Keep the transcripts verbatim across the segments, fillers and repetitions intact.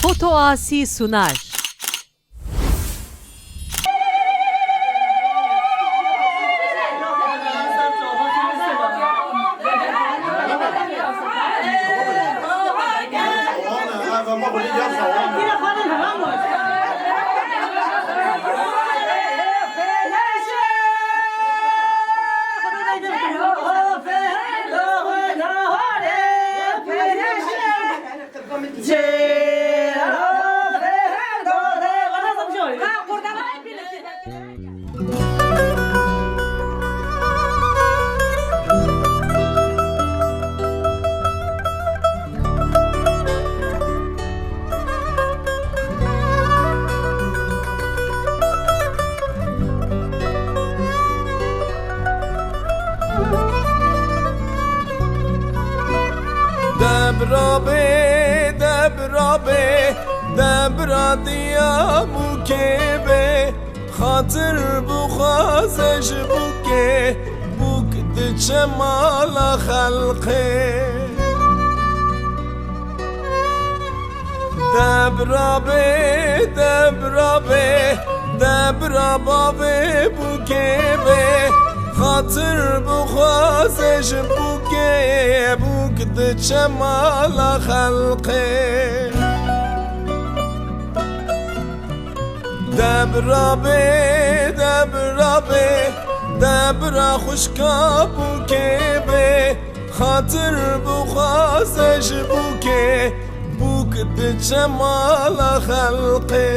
Foto Asi sunar. Debra bê, debra bê, debra diya bûkê bê. Xatir bixwaze ji bûkê, bûk diçe mala xelqê. Debra bê, debra bê, debra bavê bûkê bê. Xatir bixwaze ji bûkê, bûk diçe mala xelqê. Debra bê, debra bê, debra xwişka bûkê bê. Xatir bixwaze ji bûkê, bûk diçe mala xelqê.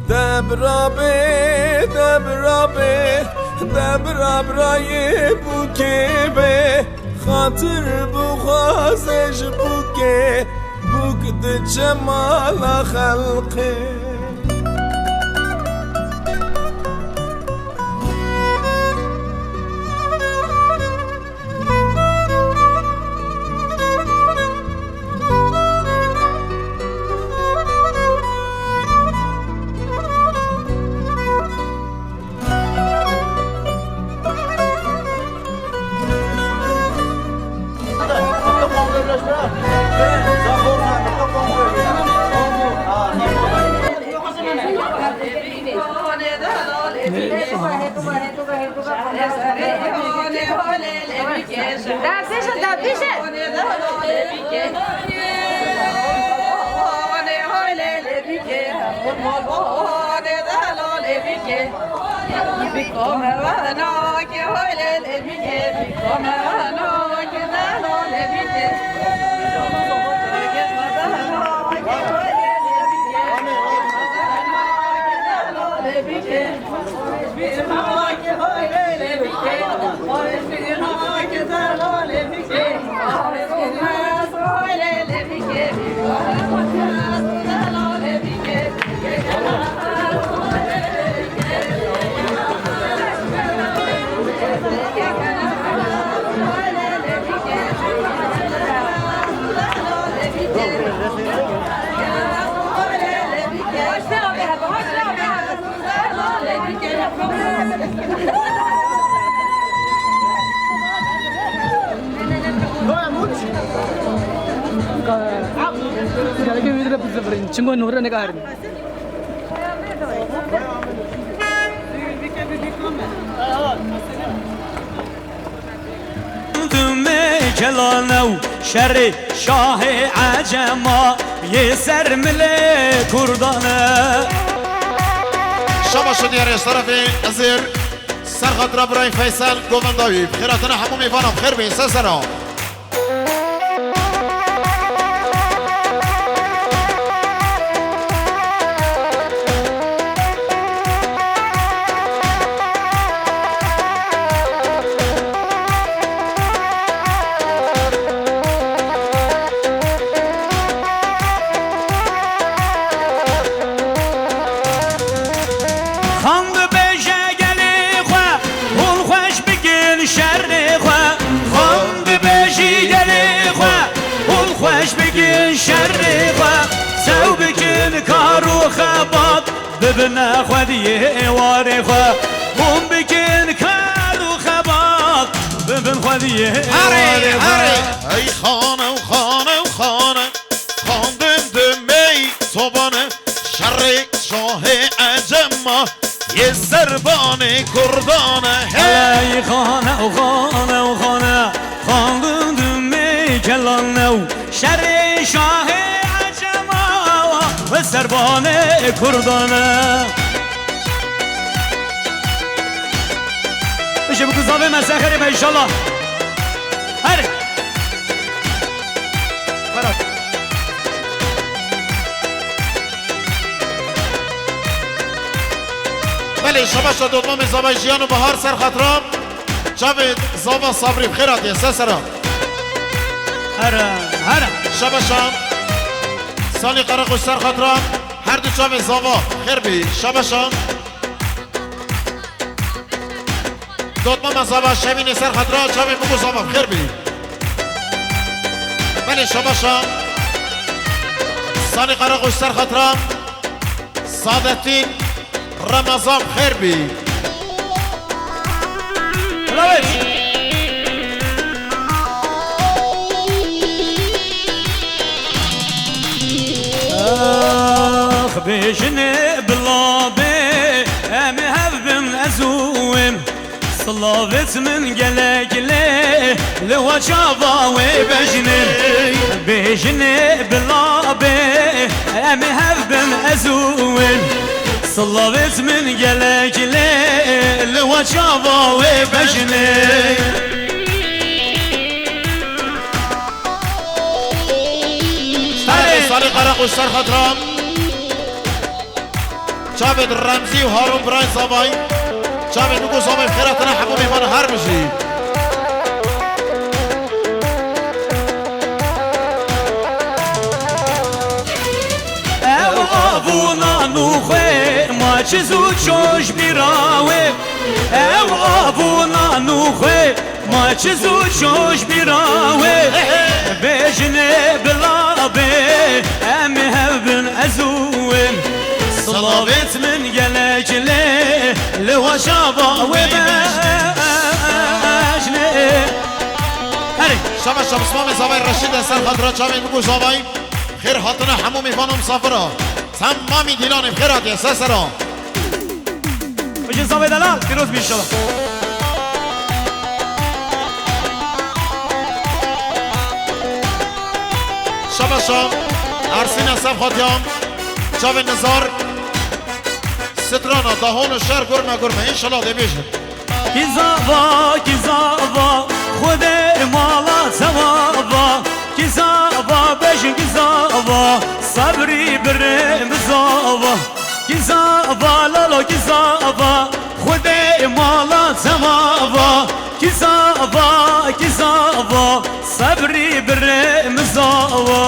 Debra bê, debra bê, debra birayê bûkê bê. Xatir bixwaze ji bûkê, bûk diçe mala xelqê. Gerek wî dire bizivirin. Çingo nûre nikarin. Dimê kelane û şerê şahê Ecema yê ser milê Kurdan e. Şaba şo diyarê şerefê Ezêr, ser xatira birayê Feysel govenda wî. Bi xêr hatine hemû mêvanan, bi xêr bên, ser sera. Xan dibêje gelê xwe, hûn xweş bikin şerê xwe. Xan dibêjî gelê xwe, hûn xweş bikin şerê xwe. Sew bikin kar û xebat, bibine xwediyê êwarê xwe. Hûn bikin kar û xebat, bibin xwediyê Erê, êwarê xwe. Erê. Ey xan ew xan. Serbanê Kurdan e, hey! Eley xane û xane û xane, xandin dimê kelan e û şerê şahê Ecema ve serbanê Kurdan e. Bişe bu kuzavê me sexerê me inşallah. Her. Ferhat. Belê, şabaşa dotmamê zava Jiyan û Bahar ser xatira çavê zava Sabrî bi xêr hatiye, ser sera. Here, here. Şabaşa Salî Qaraxoş ser xatira her du çavê zava xêr bî. Şabaşa. Dotmama zava Şevînê ser xatira çavê min ku zava bi xêr bî. Belê şabaşa. Salî Qaraxoş ser xatira Sadetîn Remezan bi xêr bî. Rawêt. Ax bêjinê bila bê, em ê hev bin ez û wê. Silavêt min gelek lê, li we çava wê bejnê. Bêjinê bila bê, em ê hev bin ez û wê. Silavêt min gelek lê, li we çava wê bejnê. Starê Salî Qaraxoş ser xatira. Çavê Remzî û Harûn birayên zavayî. Çavê Nûk û zavayî xêr hatina hemû mêvanan her bijî. Ew avûna nûxê ma çi zû çoş bîra wê. Ew avûna nûxê ma çi zû çoş bîra wê. Bêjinê bila bê, em ê hev bin ez û wê. Silavêt min gelek lê, li we çava wê bejnê. Herê. Şabaş şabaş mamê zavayî Reşîd e ser xatira çavê min ku zavayî. Xêr hatine hemû mêvan û misafira. Temamî dîlanê xêr hatiye ser sera. Hocam zavê delal, pîroz bî inşallah. Şabaşa, Ersîna Sefxatiya, çavê Nizar, Sitrana, Dahon û Şer gurme gurme, inşallah dê bêjin. Kî zava, kî zava, Xwedê mala çawa va. Kî zava, bêjin kî zava, Sebrî birê min zava. Kî zava, lalo kî zava, Xwedê mala çawa va. Kî zava, kî zava, Sebrî birê min zava.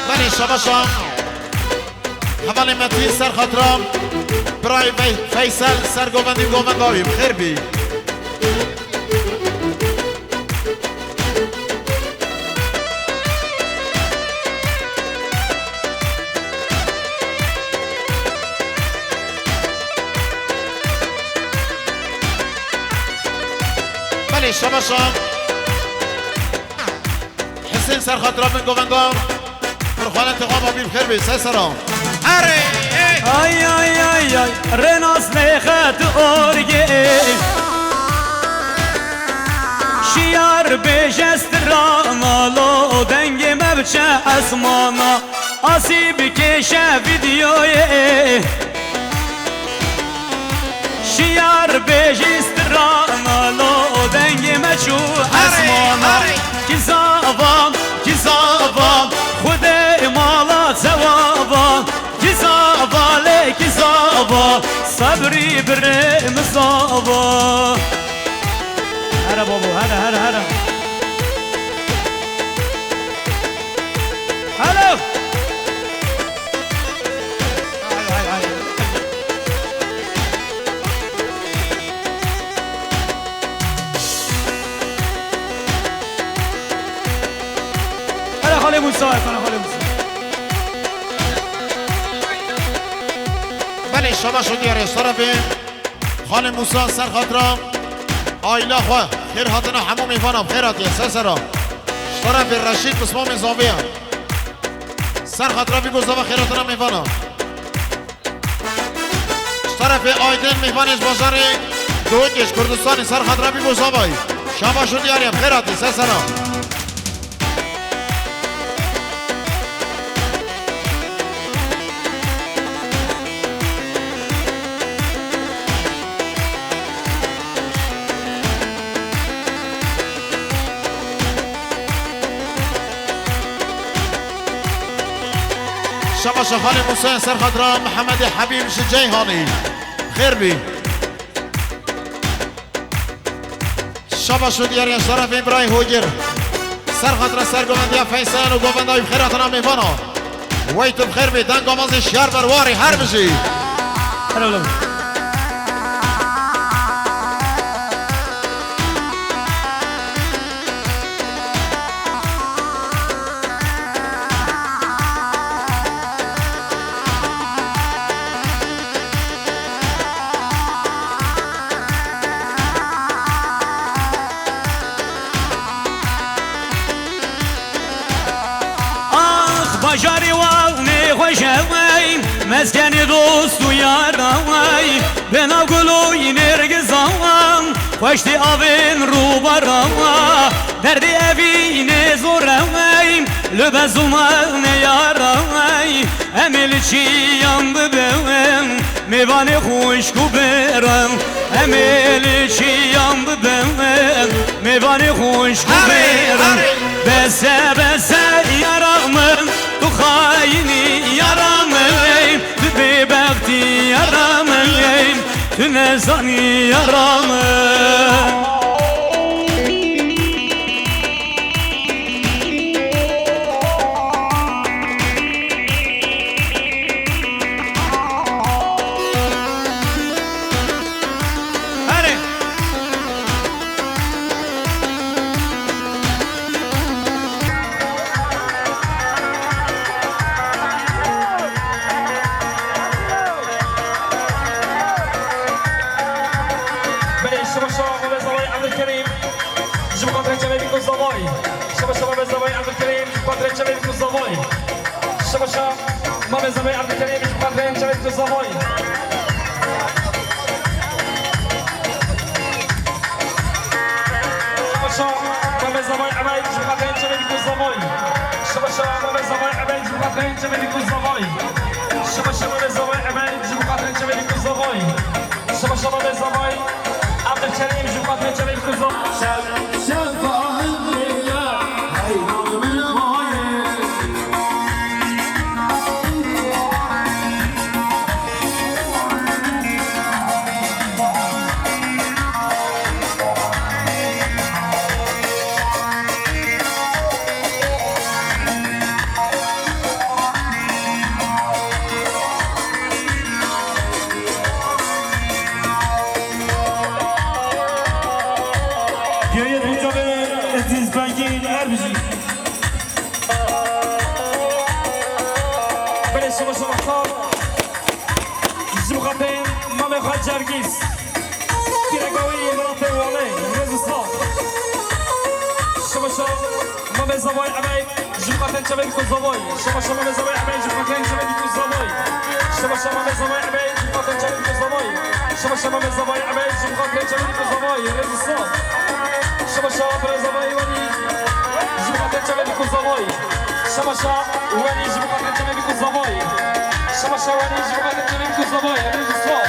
Belê, şabaşa. Hevalê Metîn ser xatira birayê Fey-, Feysel ser govendî û govenda wî. Bi xêr bî. Belê, şabaşa. Hisên ser xatira min govenda. Pirxane tixama bî bi xêr bê, ser sera. Herê! Ay, ay, ay, ay, Renas lêxe tu orgê. Şiyar bêje strana lo, dengê me biçe esmana. Asî bikêşe vîdyoyê. Şiyar bêjî strana lo, dengê me çû esmana. Kî zava, kî zava, Xwedê mala çawa va. Kî zava lê kî zava, Sebrî birê min zava. Here babo, here, here, here. Hello. Hay, hay, hay. Hele Xalê Musa, hele Xalê Musa. Belê, şabaş û diyarê şerefê Xalê Musa ser xatira aîla xwe. Xêr hatina hemû mêvanan, xêr hatiye, ser sera. Ji terefê Reşîd Pismamê Zaviya. Ser xatira vî ku zava xêr hatina mêvanan. Ji terefê Aydin mêvanê ji bajarê Duhokê ji Kurdistanê ser xatira vî ku zavayî. Şabaş û diyariya xêr hatî, ser sera. Şabaşa Xalê Musa ser xatira Mihemedê Hebîb ji Ceyhanî. Xêr bî. Şabaş û diyariya şerefê birayê Hogir. Ser xatira sergovendiya Feysel û govenda wî bi xêr hatina mêvana. Wey tu bi xêr bî, deng amazê şiyar ber warê her bijî. Her oğlum. Ax, bajarê wa nêxweş e wey, meskenê dost û yara wey, bêna gul û nêrgiza wan, xweştê avên rûbara wa, derdê evî nêzor e wey, li bezûma neyara wey, em ê li çiyan bibin, mêvanê xwişk û bêran, em ê li çiyan bibin, mêvanê xwişk û bêran. Bese, bese, yara min, tu xayinî, yara min, tu bêbextî, yara min, tu nezanî, yara min. Erê. Belê, şima şima, Mehmet Zavay Abdülkerim. Ji bo xatirê çavê Bîk û Zavay. Şima şima, Mehmet Zavay Abdülkerim. Ji bo xatirê çavê Bîk û Zavay. Şima şima, Mehmet Zavay Abdülkerim. Ji bo xatirê çavê Bîk û Zavay. Şima şima, Mehmet Zavay Ebey. Ji bo xatirê çavê Bîk û Zavay. Şima şima, Mehmet Zavay Ebey. Ji bo xatirê çavê Bîk û Zavay. Şima şima, Mehmet Zavay Ebey. Ji bo xatirê çavê Bîk û Zavay. Şima şima, Mehmet Zavay. Abdülkerim, ji bo xatirê çavê Bîk û Zavay. Şev, şev fahim ya, heyran min mayê. Geriye Tuncabê Ezîz Bengîn Erbijî. Belê şima şima xal. Ji bo xatirê mamê xwe Cergîz. Pîreka wî Miratê Walê. Rêz û sax. Şima şima mamê Zavay Ebey. Ji bo xatirê çavê Bîk û Zavay. Şima şima, Mehmet Zavay Ebey. Ji bo xatirê çavê Bîk û Zavay. Şima şima, Mehmet Zavay Ebey. Ji bo xatirê çavê Bîk û Zavay. Şima şima, Mehmet Zavay Ebey. Ji bo xatirê çavê Bîk û Zavay. Rêz û sax. Şima şima, Mehmet Zavay Wenî. Ji bo xatirê çavê Bîk û Zavay. Şima şima, Wenî. Ji bo xatirê çavê Bîk û Zavay. Şima şima, Wenî. Ji bo xatirê çavê Bîk û Zavay. Rêz û sax.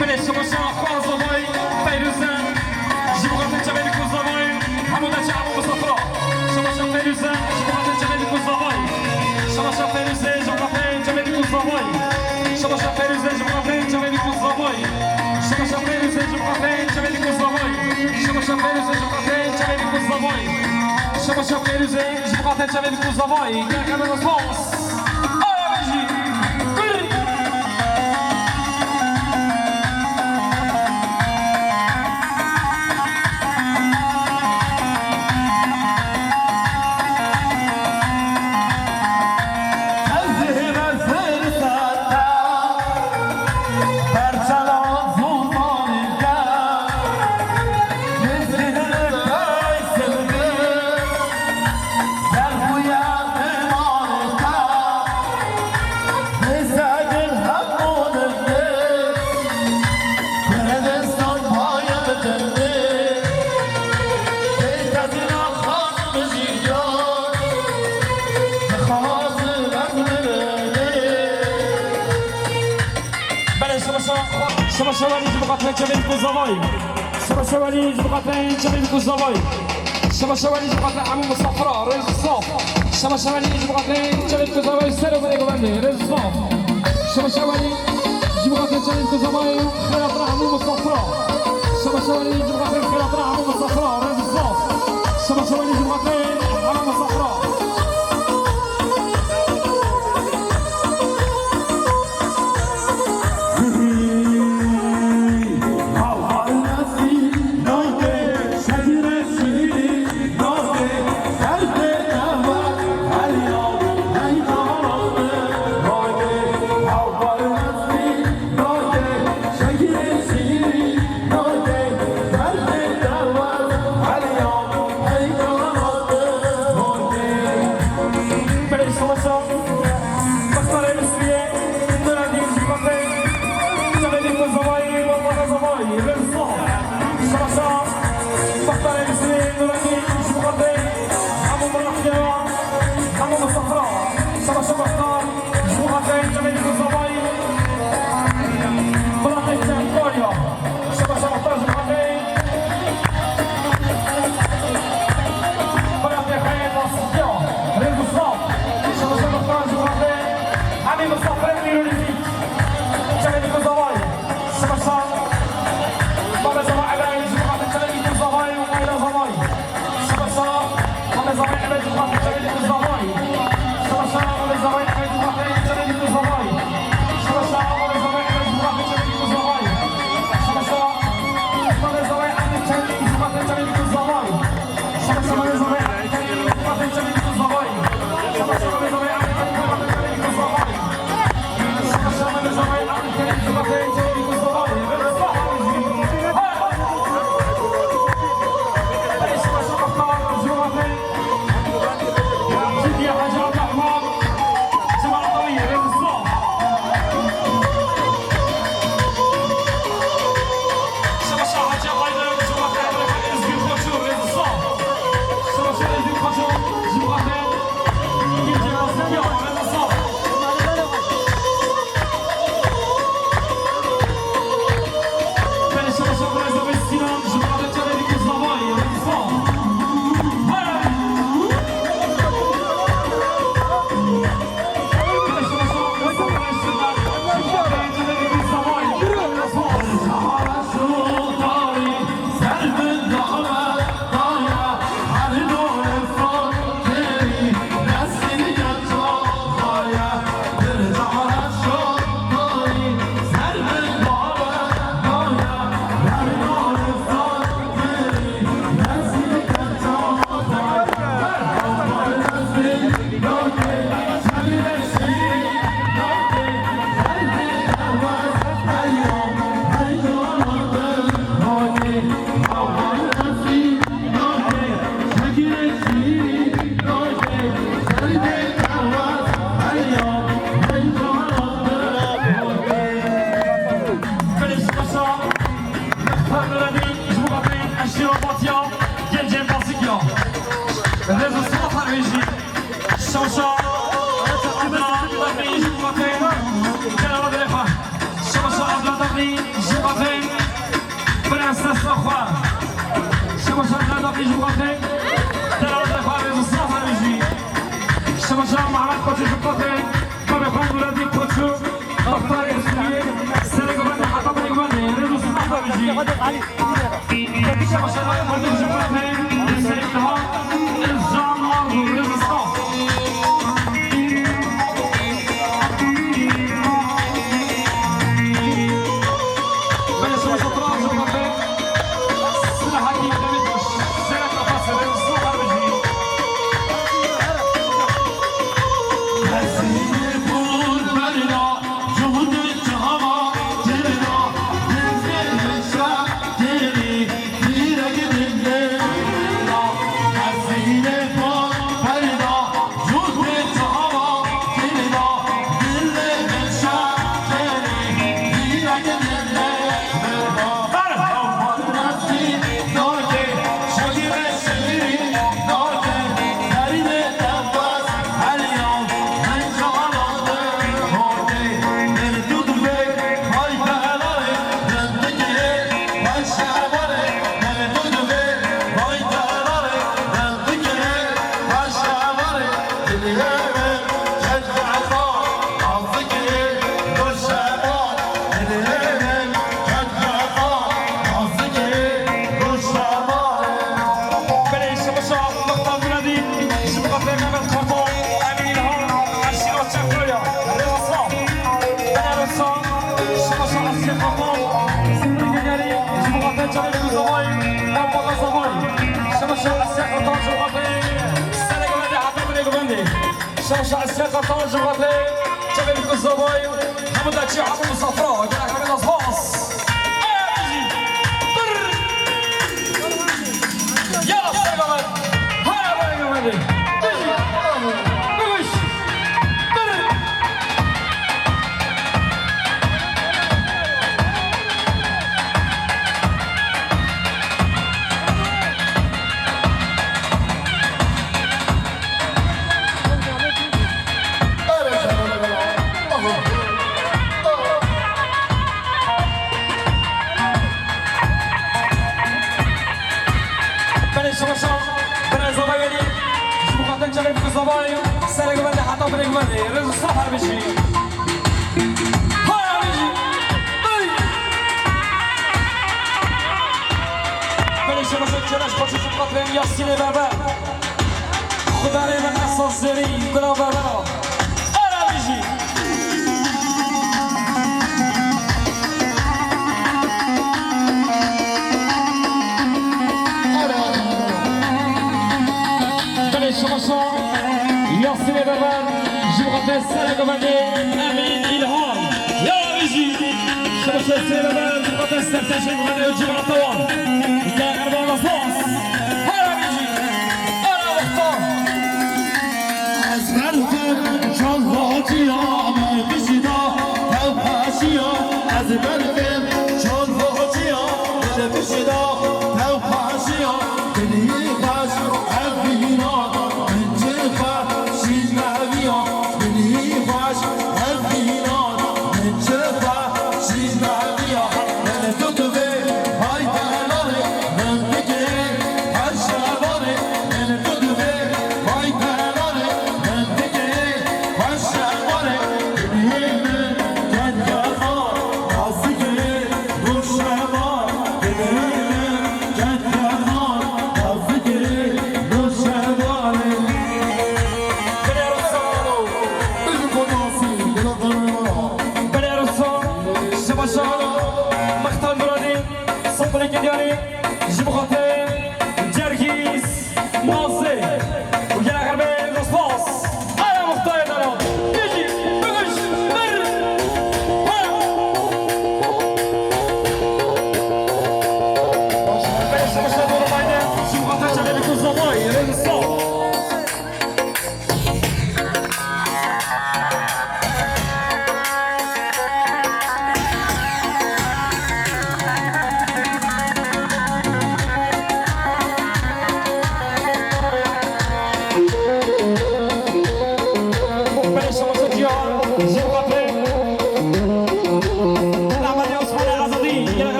Belê, şemaşa xwe zavay, Feyrûze, ji bo xatir çavê dikû zavay, hemû de çav û safra. Şemaşa Feyrûze, ji bo xatir çavê dikû zavay. Şemaşa Feyrûze, ji bo xatir çavê dikû zavay. Şemaşa Feyrûze, ji bo xatir çavê dikû zavay. Şemaşa Feyrûze, ji bo xatir çavê dikû zavay. Şemaşa Feyrûze, ji bo xatir çavê dikû zavay. Şemaşa Feyrûze, ji bo xatir çavê dikû zavay. Gel, gel, gel, gel. Şeva şevalî ji bo xatirê çemên ku zavayî. Şeva şevalî ji bo xatirê çemên ku zavayî. Şeva şevalî ji bo xatirê hemû misafira, rêz û saf. Şeva şevalî ji bo xatirê çemên ku zavayî, ser û berê govendê, rêz û saf. Şeva şevalî ji bo xatirê çemên ku zavayî, xêratina hemû misafira. Şeva şevalî ji bo xatirê xêratina hemû misafira, rêz û saf. Şeva şevalî ji bo xatirê hemû misafira. Belê savaşa, bextarê Misriyê, Nura Dîn ji xwe re, Çavê Dîn Zavayî, Mewlana Zavayî, Rêz û saf. Savaşa, bextarê Misriyê, Nura Dîn ji xwe re, hemû meraqiya, hemû misafira. Savaşa bextar ji xwe re, Çavê Dîn Zavayî, Miratê Çemkariya. Şeva şeva bextar ji bo xatirê. Miratê xeyr nasiya. Rêz û saf. Şeva şeva bextar ji bo xatirê. Hemî misafirên Mîrolîzî. Çavê Dîn Zavayî. Şeva şeva. Baba Zava Ebay ji bo xatirê Çavê Dîn Zavayî û Mayra Zavayî. Şeva şeva, Mame Zavayî, Ebed ji bo xatirê Çavê Dîn Zavayî. Şeva şeva, Mame Zavayî, Ebed ji bo xatirê Çavê Dîn Zavayî. Şeva şeva, Mame Zavayî, Ebed ji bo xatirê Çavê Dîn Zavayî. Şeva şeva, Mame Zavayî, Ebed Çavê Dîn ji bo xatirê Çavê Dîn Zavayî. Şeva şeva, Mame Zavayî, Ebed Çavê Dîn ji bo xatirê Çavê Dîn Zavayî. Şeva şeva, Mame Zavayî, Ebed Çavê Dîn Zavayî. Belê şaşa, Mextar Nuredîn, ji bo xatirê eşîra Batiya, gencên Basikya. Rêz û silav her wê jî. Şaşa, Abdullah Daqî, ji bo xatirê delala dilê xwe. Şaşa Abdullah Daqî, ji bo xatirê Prensesa xwe. Şaşa Abdullah Daqî, ji bo xatirê delala dilê xwe. Rêz û silav her wê jî. Şaşa Mehmet Koçê, ji bo xatirê Babê xwe Nuredîn Koçû. Bextarê Misriyê, serê govendê heta berê govendê, rêz û silav her wê jî. Şeva şeva, hemû ji bo xatirê, serê daha, can mal bû, rêz û silav. Belê şeva şeva, ji bo xatirê, Sila Hekîm Demîrbaş, serê kafa, rêz û silav her wê jî. Xapan, Sînî Gegerî, ji bo xatir çavê Bîku Zavayî, Mambata Zavayî. Şemeşa Esya Xapan ji bo xatir serê guvendê heta binê guvendê. Şemeşa Esya Xapan ji bo xatir çavê Bîku Zavayî. Hemû daçî Ebû Misafira, gelek gelek spas. Aya bijî. Dur. Ya serê guven. Haya binê guvendê. Bijî. Biwiş. Dur. Belê şima şa, birê zavayê wê, ji bo xatir çavê Bîku Zavayî, serê guvendê heta binê guvendê, rêz û spas her bijî. Haya bijî. Hey! Belê şima şa, keleş xweşik xatirên Yasînê Berber. Xudarê min esas zêrî, gula Berbera. Ara bijî. Belê şima şa, Yasînê Berber, ji bo xatir serê guvendê Emîn Îlhan. Ya bijî. Şima şa serê guvendê, ji bo xatir sertêşê guvendê û cemaeta wan. Ya erbaba spas. Haya bijî. Ara wexta. Ez berfim çol hociya, min bijî da tew paşiya. Ez berfim çol hociya, min bijî da tew paşiya. Dilî xweş ev vîna, min çi xwe şîş meviya. Dilî xweş ev vîna, min çi xwe şîş meviya. Min tu tu vê hay delalê, min bigirê.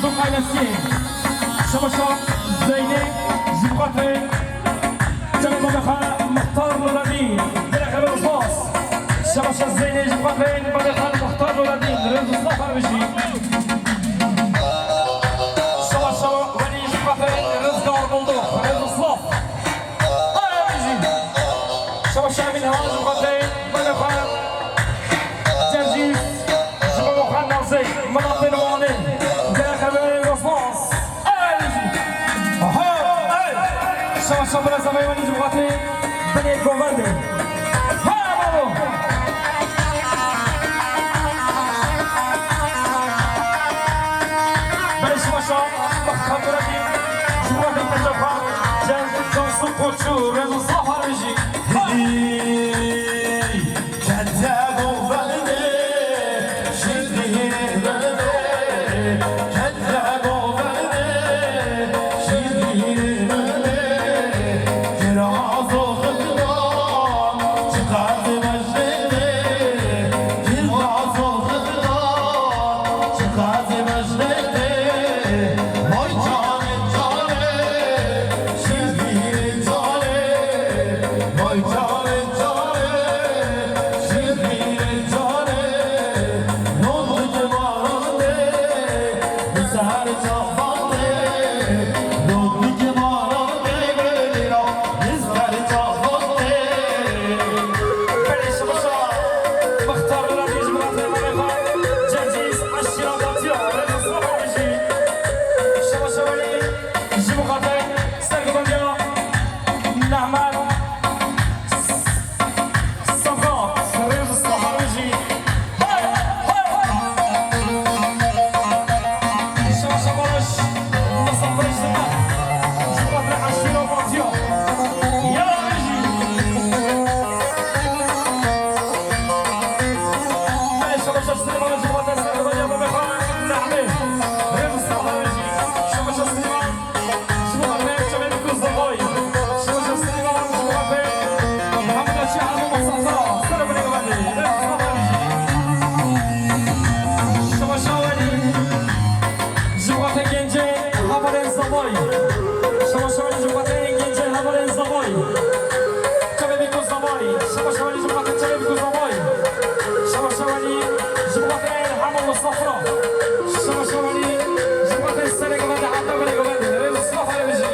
Ailesi. Şebaşa Zeynê ji bo xatirê çavê mamê xwe Muxtar Nureddîn. Gelek hebe spas. Şebaşa Zeynê ji bo xatirê mamê xwe Muxtar Nureddîn. Rêz û silav her bijî. Şebaşa Welî ji bo xatirê Rizgar Bulldog. Rêz û silav. Her bijî. Şebaşa Emin Han ji bo xatirê mamê xwe Cemcîz. Ji bo xwe Nazê, miletên Wanê, gelek hebe spas. Ey! Ho, ey! Şaşa bireza Meywanî ji bo xatirê binê govendê. Ha, bravo! Belê şaşa, bexta birevî, ji bo xatirê peca xwe, Cem Cansu Koçu, rêz û silav her bijî. Hey! Ji bo xatirê sergodandiya Nehmet Sedat, rêz û silav her bijî. Hey, hey, hey! Şaşa baş, misafirê ji me. Ji bo xatirê eşîra Fatiya. Ya bijî. Belê şaşa Silêman ji bo xatirê sergodandiya babê xwe Nehmê. Rêz û silav her bijî. Şaşa Silêman. Ji bo xatirê çavê Bikûz Zavayî. Şaşa Silêman ji bo xatirê hemû neçî hemû mesafira. Ser binê govendê. Rêz û silav her bijî. Şaşa Welî. Ji bo xatirê gencê hevalên Zavayî. Şaşa Welî ji bo xatirê gencê hevalên Zavayî. Çavê Bikûz Zavayî. Şaşa Welî ji bo xatirê çavê Bikûz Zavayî. Şaşa Welî ji bo xatirê hemû mesafira. Şaşa Welî ji bo xatirê serê govendê heta binê govendê. Rêz û silav her bijî.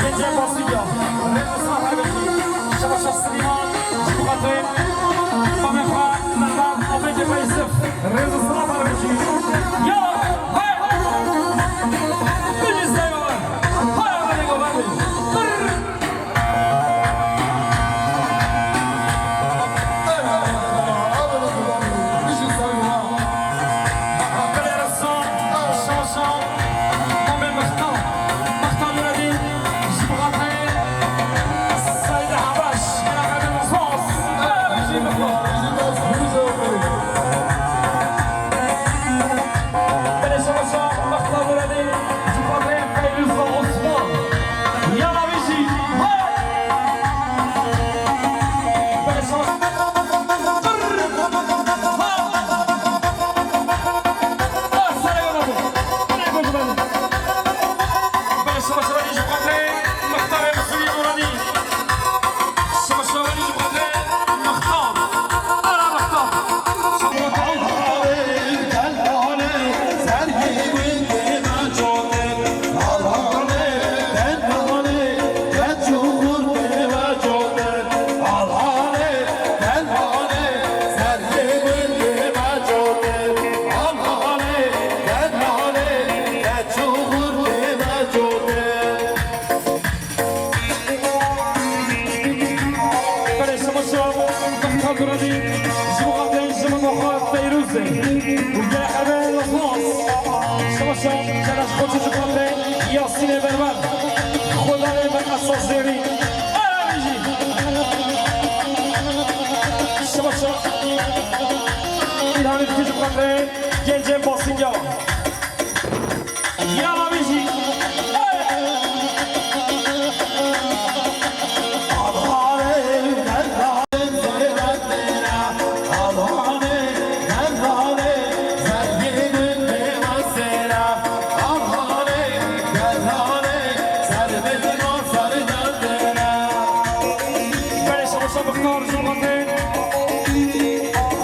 Gencê Basî ya. Rêz û silav her bijî. Şaşa Silêman. Ji bo xatirê mamê xwe Mehmet Afêkê Xeyisif. Rêz û silav her bijî. Ya, hey, hey. Bijî Seyman. Hey, hey, hey, hey. Belê ressam, şaşa, mamê Mexta, Mexta Nureddîn, ji bo xatirê Seyda Habaş, gelek hebe spas. Jî Mexta. Belê şaşa, Mexta Nureddîn, ji Celal Koçu ji xatirê Yasînê Berber. Xwedanê me esas zêrî. Erê jî. Şima şa. Îlhamî dikî ji xatirê gencên Basîngewa. Yala bijî. Belê şabaşa bixtar ji xatirê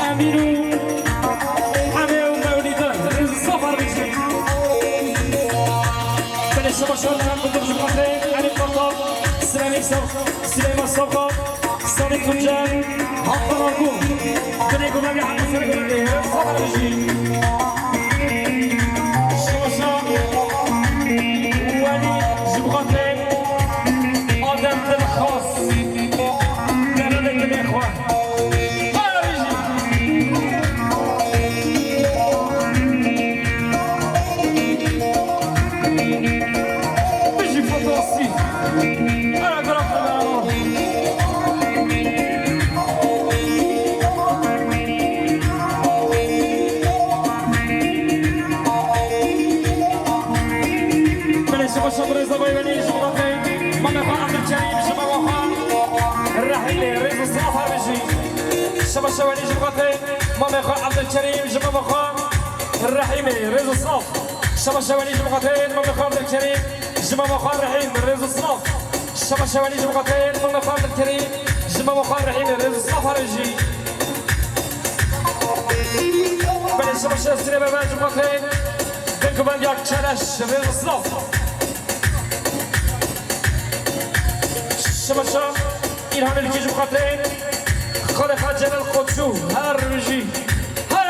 Emîn û Emê û Mewlîde, rêz û safar bijî. Belê şabaşa Levent Bindir ji xatirê Elî Kartal, Silêmî Sav-, Silêman Savka, Salih Tuncer, Hakan Argun. Binê Gumevî Hakan Sarı Gumevî, rêz û safar bijî. Şabaşa Welî ji xatirê Adem Dilxas. Deredê dilê xwe. Bijî Fodosî. Ara gura xwe. Belê şabaşa birêza Baywenî ji xatirê Mame xwe Abdulkerîm ji mama xwe Rehîmê rêz û saf her bijî. Şabaşa Welî ji xatirê Mame xwe Abdulkerîm ji mama xwe Rehîmê rêz û saf. Şabaşa Welî ji xatirê Mame xwe Abdulkerîm ji mama xwe Rehîm rêz û saf. Şabaşa Welî ji xatirê Mame xwe Abdulkerîm ji mama xwe Rehîmê rêz û saf her bijî. Belê şabaşa Sirê Bebe ji xatirê Dilguvendiya Keleş rêz û saf. Şabaşa Îlhamê Dilkî ji xatirê Xalê Xalê Celal Koçû her bijî. Her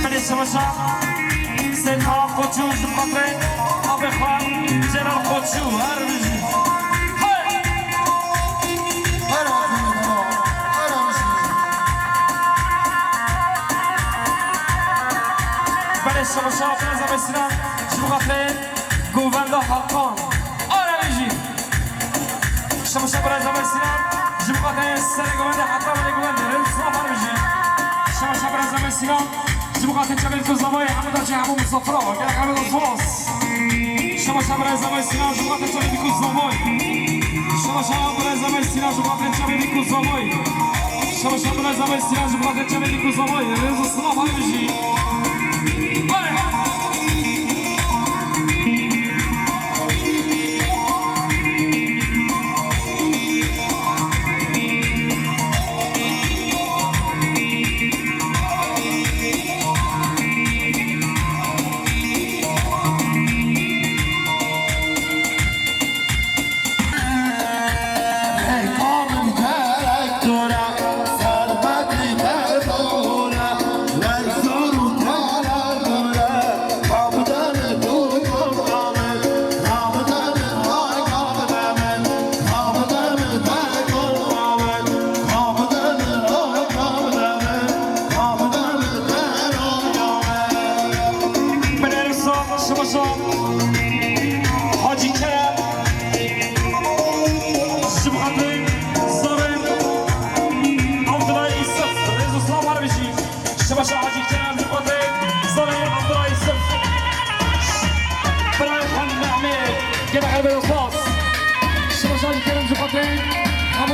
Belê şabaşa Seyda Koçû ji xatirê avê xwe Celal Koçû her bijî. Hey! Belê şabaşa Abdulazam Sinan ji xatirê Govenda Hakan. Ara bijî. Şabaşa birêza me Sinan, ji bo xatirê serê govendê heta binê govendê, rê û silav her bijî. Şabaşa birêza me Sinan, ji bo xatirê çavên ku zavayê hemû da çi hemû misafira, gerek hemû da zos. Şabaşa birêza me Sinan, ji bo xatirê çavên ku zavayê. Şabaşa birêza me Sinan, ji bo xatirê çavên ku zavayê. Şabaşa birêza me Sinan, ji bo xatirê çavên ku zavayê, rê û silav her bijî. Hadi.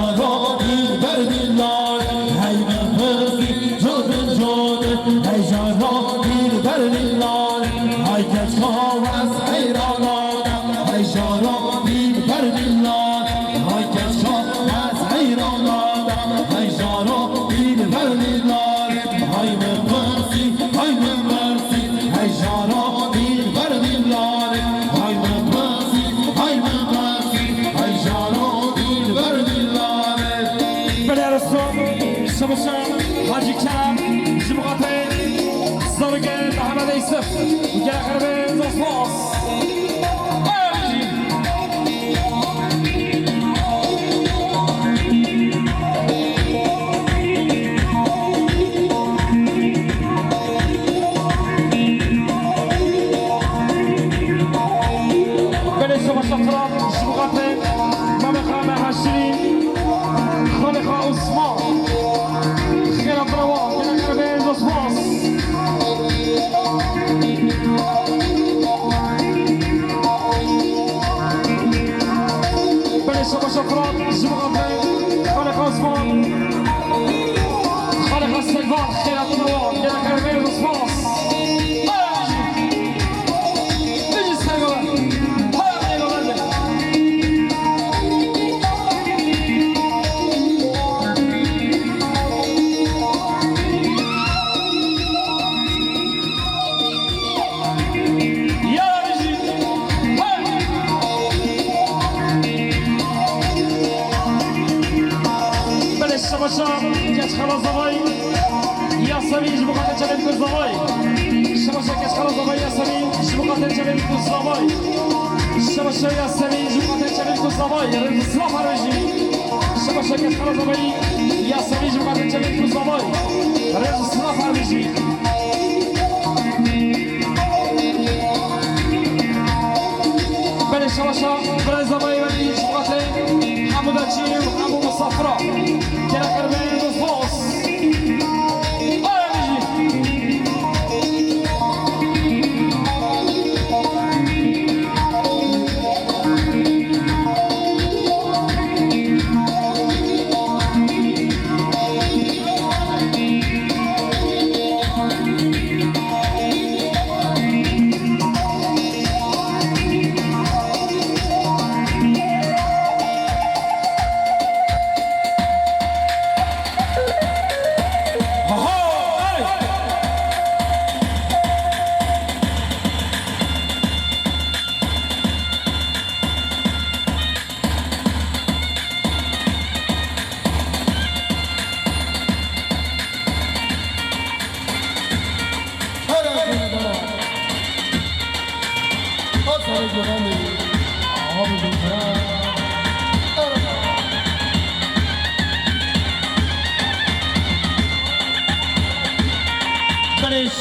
jaro dîlber dîllar, hey min pirsî codin codin, hey jaro dîlber dîllar, hey keçka wez heyrana da, hey jaro dîlber dîllar, hey keçka wez heyrana da, hey jaro dîlber dîllar, hey min pirsî, hey min pirsî. Hey jaro dîlber dîllarê, hay min pirsî, hay min pirsî, hey jaro dîlber dîllarê. Belê Resul, Şemişe, Hacî Kerem, ji bo xatirê zarokê Mehemedê Yusuf û gelek herbê Zosmos. Ay Hacî! Belê şebaşa Firat, ji bo xatirê Mame Xame Haşirî, Xalê Xa Osman, xêra birawa, gelek herbê Zosmos. Belê şebaşa Firat, ji bo xatirê Xalê Xa Osman, Xalê Xa Selvan, xêra birawa, gelek herbê Zosmos. Ay Hacî! Bijî Sergovan! Hay Pêxember be! Ya bijî! Hey! Belê şebaşa keç xala zavayî. Yasemîn ji bo xatirê çavên ku zavayî. Şebaşa keç xala zavayî Yasemîn ji bo xatirê çavên ku zavayî. Şebaşa Yasemîn ji bo xatirê çavên ku zavayî. Rêz û silav her bijî. Şebaşa keç xala zavayî Yasemîn ji bo xatirê çavên ku zavayî. Rêz û silav her bijî. Belê şebaşa birayê zavayê we jî ji bo xatirê hemû daçî û hemû misafira. Gelek herbê Zosmos. Aya bijî.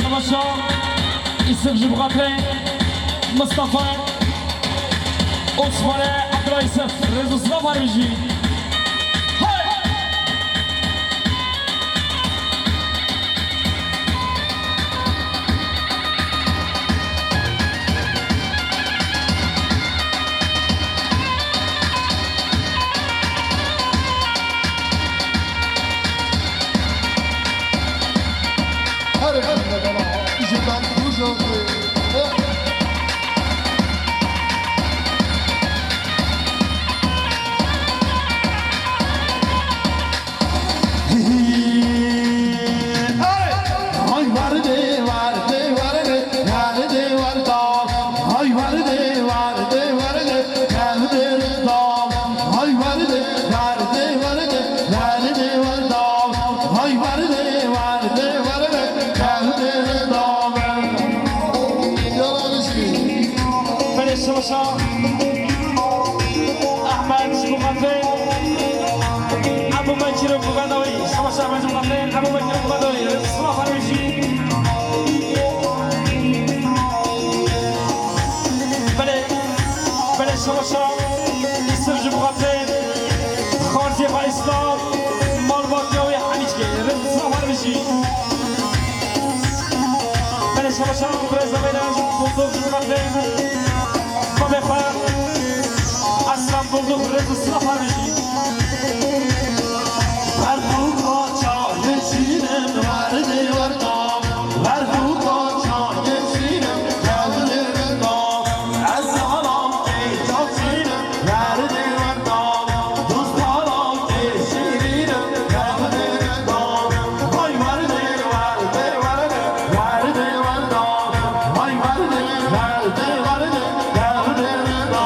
Paşa, Îsif ji bo xatirê Mistefa, Osmanê Ebdullah Îsif, rêz û silav her bijî. Hey! Her hemle bela ji ber kujoxê. Hay werdê, werdê, werdê, werdê, werda. Hay werdê, werdê, werdê, werdê, werda. Hay werdê, werdê, werdê, werdê, werda. Hay werdê, werdê, werdê, werdê, werda. Belê, şaşa. Ahmet, ji bo xatirê Ebû Bekir û Kubedoyî. Şaşa Ahmet, ji bo xatirê Ebû Bekir û Kubedoyî. Silav her bijî. Belê, belê, şaşa. Îsif ji bo xatirê Xarzê xwe Îslam, malbatiya wê Henîçkê. Rêz û silav her bijî. Belê, şaşa, birêza wê ne, ji bo Bulldog, ji bo xatirê Babê xwe, Eslan Bulldog, rêz û silav her bijî. Berxûka çayê şîrin, werdê werda. Berxûka çayê şîrin, kevlê werda. Ez zalam tê çav şîrin, werdê werda. Dost zalam tê şîrin, kevlê werda. Vay werdê, werdê, werdê, werdê werda. Vay werdê, werdê, werdê, werdê werda.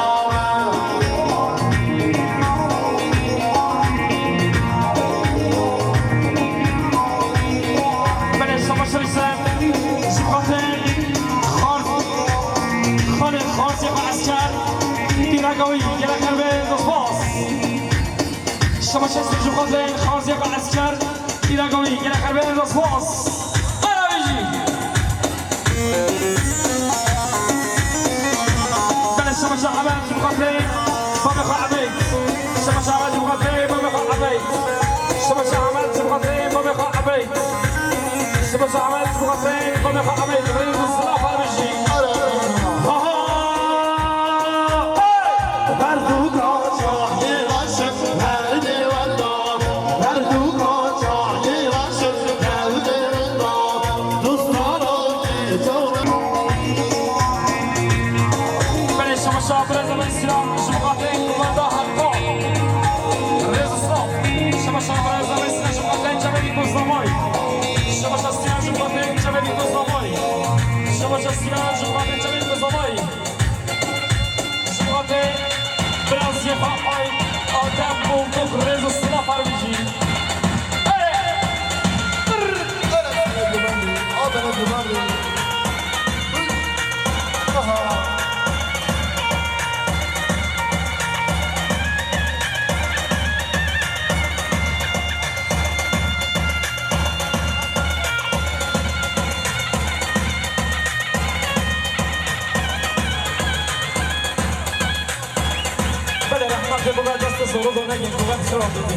Belê, şabaş Rîsem, ji xatirê Xar-, Xalê Xarzê xwe Esker, pîreka wî gelek herbê spas. Şabaş Rîsem, ji xatirê Xarzê xwe Esker, pîreka wî gelek herbê spas. Ara wî jî. Belê, şabaş Ahmet, ji xatirê babê xwe Ebeyt. Şabaş Ahmet, ji xatirê babê xwe Ebeyt. Şabaş Ahmet, ji xatirê babê xwe Ebeyt. Şabaş Ahmet, ji xatirê babê xwe Ebeyt. Rêz û silav her bijî. Ha, ha. Hey! Berxûka çayê raşik, werdê werda. Berxûka çayê raşik, werdê werda. Dostana kê çawa. Belê, şabaş birêza me Sîlan, ji bo xatirê kumanda Heko. Rêz û silav. Şabaş birêza me Sîlan, ji bo xatirê Çemedî Kozlamay. Şabaş Sîlan, ji bo xatirê Çemedî Kozlamay. Şabaş Sîlan, ji bo xatirê Çemedî Kozlamay. Ji xatirê birazê xwe ay Adem Bulldog, rêz û silav her bijî. Erê! Erê, sere gumendî, Adem gumendî. Aha. Belê, rehmetê bibe destê zor û zonekê, bibe xirab bibî.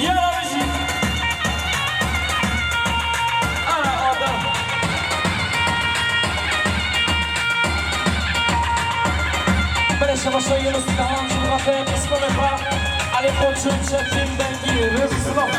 Yara bijî. Ana Adem. Belê, şabaş Yunus Kahan, ji bo xatirê qismê xwe, Elî Koçun, Çetin Bengî, rêz û silav.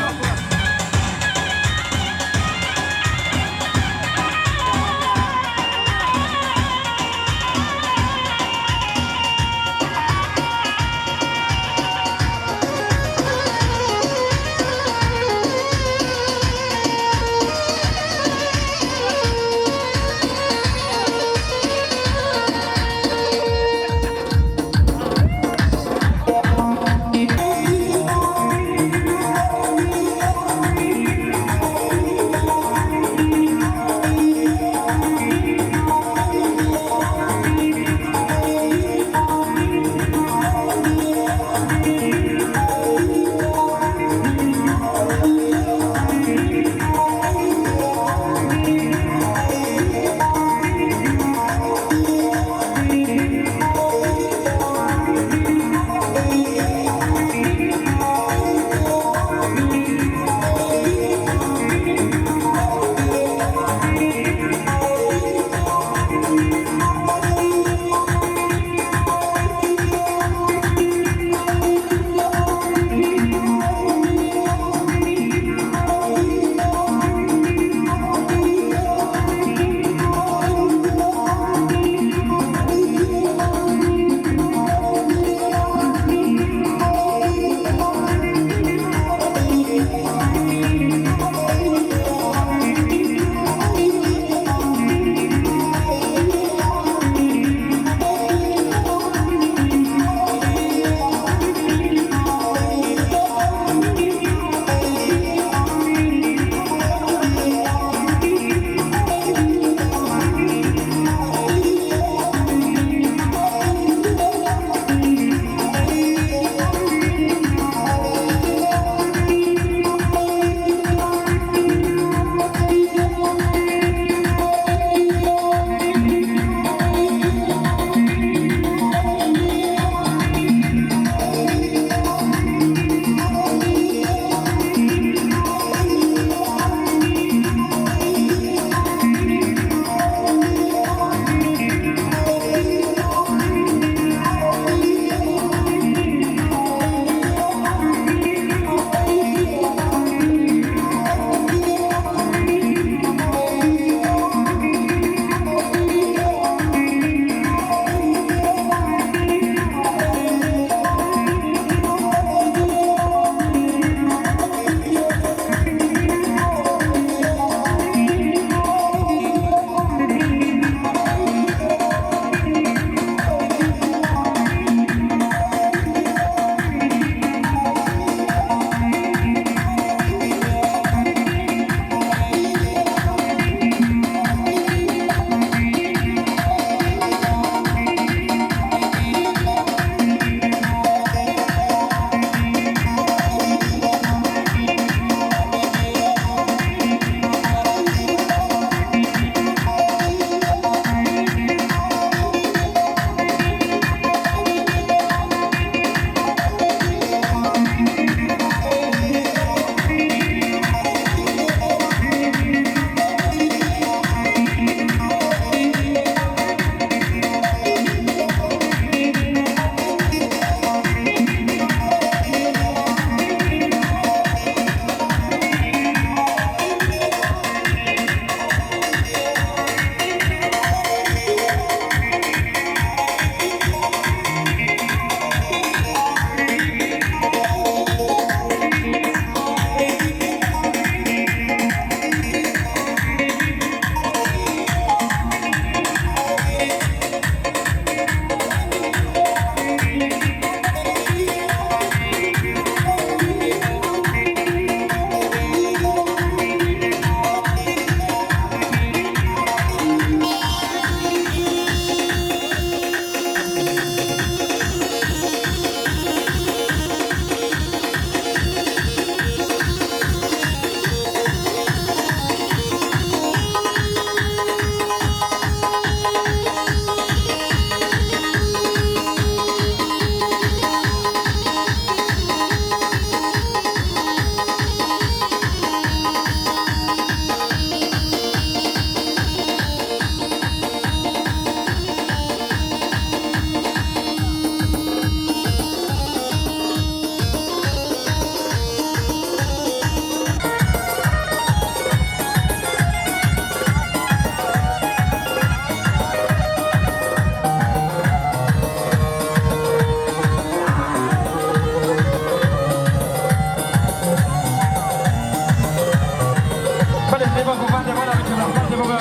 Eva govende bala bikin, rahmetê bibe.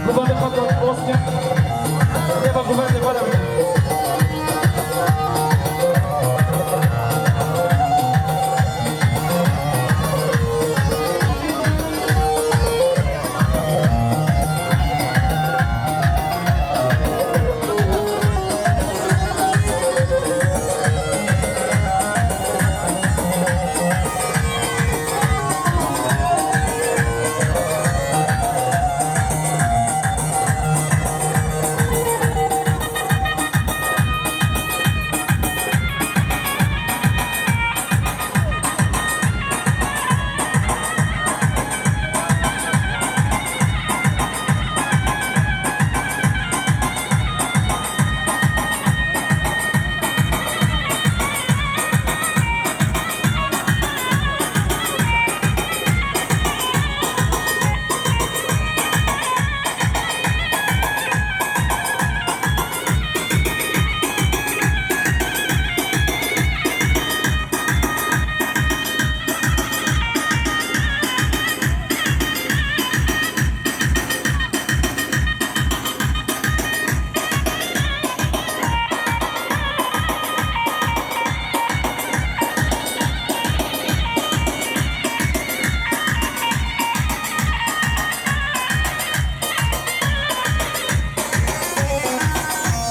Govende xwe dost kir. Eva govende bala bikin.